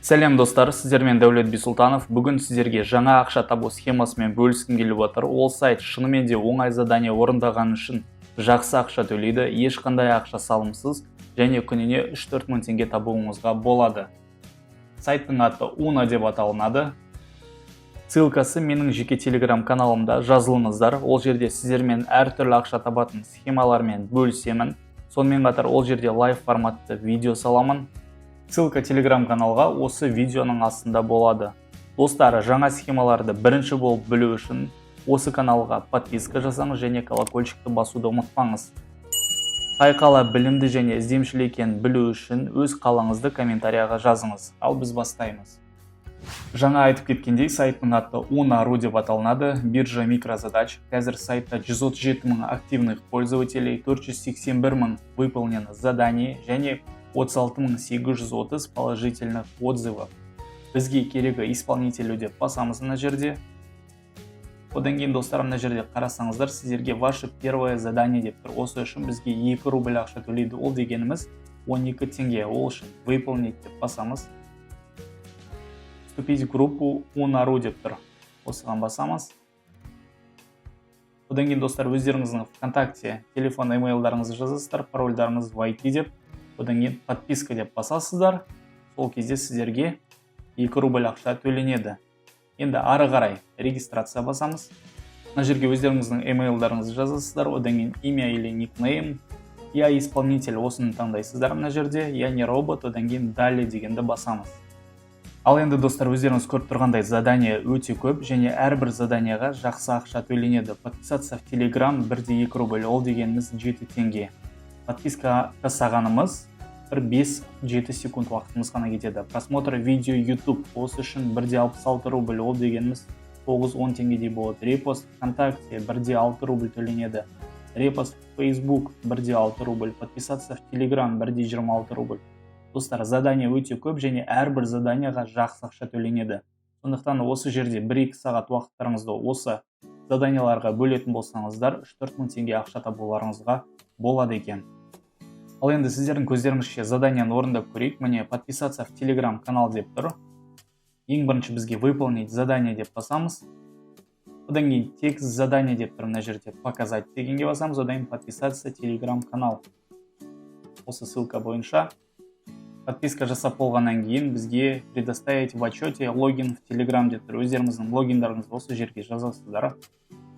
Сәлем, достар! Сіздермен Дәулет Бисұлтанов. Бүгін сіздерге жаңа ақша табу схемасымен бөліскім келіп отыр. Ол сайт шынымен де оңай задание орындаған үшін жақсы ақша төлейді, ешқандай ақша салымсыз және күніне 3-4 мың теңге табуыңызға болады. Сайттың аты Уна деп аталынады. Ссылкасы менің жеке телеграм каналымда, жазылыңыздар. Ол жерде сіздермен әртүрлі ақша табатын схемалармен бөлісемін. Сонымен қатар ол жерде лайв форматты видео саламын. Ссылка телеграм каналға осы видеоның астында болады. Достар, жаңа схемаларды бірінші болып білу үшін осы каналға подписка жасаңыз және колокольчикті басуды ұмытпаңыз. Қай қала білімді және ізденімшіл екенін білу үшін өз қалаңызды комментарияға жазыңыз. Ал біз бастаймыз. Жаңа айтып кеткендей, сайттың аты Уна.ру деп аталынады, биржа микрозадач. Қазір сайтта 137 мың активных пользователей, 481 мың выполнено заданий және 36 830 положительных отзывов. Бізге керегі «Исполнителю» деп басамыз мына жерде. Одан кейін, достар, мына жерде қарасаңыздар, сіздерге «Ваше первое задание» деп тұр. Осы үшін бізге 2 рубль ақша төлейді, ол дегеніміз 12 теңге. Ол үшін «Выполнить» деп басамыз. «Вступить в группу Уна.ру» деп тұр, осыған басамыз. Одан кейін, достар, өздеріңіздің ВКонтакте, телефон, емейлдарыңызды жазасыздар, парольдарыңыз «Войти» деп, одан кейін «Подписка» деп басасыздар. Сол кезде сіздерге 2 рубль ақша төленеді. Енді ары қарай «Регистрация» басамыз. Мына жерге өздеріңіздің емейлдарыңызды жазасыздар. Одан кейін «Имя или никнейм», «Я исполнитель», осыны таңдайсыздар. Мына жерде «Я не робот», одан кейін «Далее» дегенді басамыз. Ал енді, достар, өздеріңіз көріп тұрғандай, задание өте көп және әрбір заданияға жақсы ақша төленеді. «Подписаться в телеграм» 1,2 рубль, ол дегеніміз 7 теңге. Подписка жасағанымыз бір 5-7 секунд уақытымыз ғана кетеді. «Просмотр видео YouTube», осы үшін 1,66 рубль, ол дегеніміз 9-10 теңгедей болады. «Репост ВКонтакте» 1,6 рубль төленеді. «Репост в Facebook» 1,6 рубль. «Подписаться в Telegram» 1,26 рубль. Достар, задание өте көп және әрбір заданияға жақсы ақша төленеді. Сондықтан осы жерде 1-2 сағат уақыттарыңызды осы заданияларға бөлетін болсаңыздар, 3-4 мың теңге ақша табуларыңызға болады екен. Ал енді сіздердің көздеріңізше заданияны орындап көрейік. Міне, «Подписаться в телеграм канал» деп тұр. Ең бірінші бізге «Выполнить задание» деп басамыз. Одан кейін «Текст задания» деп тұр мына жерде, «Показать» дегенге басамыз. Одан кейін «Подписаться телеграм канал», осы ссылка бойынша подписка жасап болғаннан кейін бізге «Предоставить в отчете логин в телеграм» деп тұр. Өздеріңіздің логиндарыңызды осы жерге жазасыздар.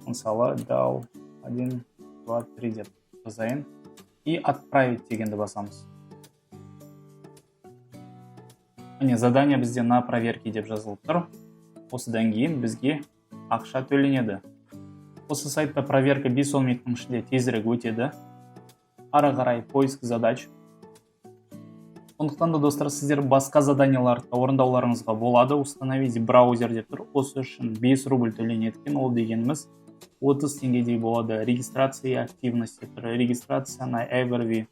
Мысалы, дал 1 2 3 деп жазайын и «Отправить» дегенді басамыз. Міне, «Задание бізде на проверке» деп жазылып тұр. Осыдан кейін бізге ақша төленеді. Осы сайтта проверка 5-10 минуттың ішінде тезірек өтеді. Ары қарай «Поиск задач». Сондықтан да, достар, сіздер басқа заданияларды орындауларыңызға болады. «Установить браузер» деп тұр, осы үшін 5 рубль төленеді екен, ол дегеніміз 30 теңгедей болады. «Регистрация активности» деп тұр, «Регистрация на Evervi»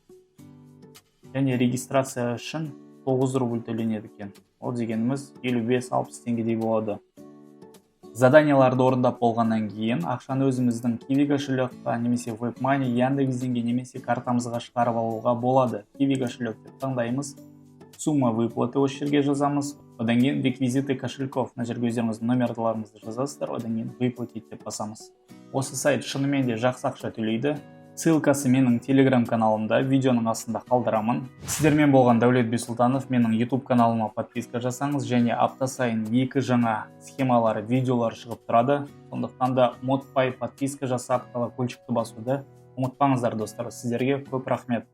және регистрация үшін 9 рубль төленеді екен, ол дегеніміз 55-60 теңгедей болады. Заданияларды орындап болғаннан кейін ақшаны өзіміздің Киви кошелекқа немесе WebMoney, Яндекс Деньги немесе картамызға шығарып алуға болады. «Киви кошелек» деп таңдаймыз. «Сумма выплаты» осы жерге жазамыз. Одан кейін «Реквизиты кошельков», мына жерге өздеріңіздің номерларыңызды жазасыздар. Одан кейін «Выплатить» деп басамыз. Осы сайт шынымен де жақсы ақша төлейді. Ссылкасы менің телеграм каналымда, видеоның астында қалдырамын. Сіздермен болған Дәулет Бисұлтанов. Менің YouTube каналыма подписка жасаңыз және апта сайын екі жаңа схемалар, видеолар шығып тұрады. Сондықтан да ұмытпай подписка жасап, колокольчикті басуды ұмытпаңыздар. Достар, сіздерге көп рахмет.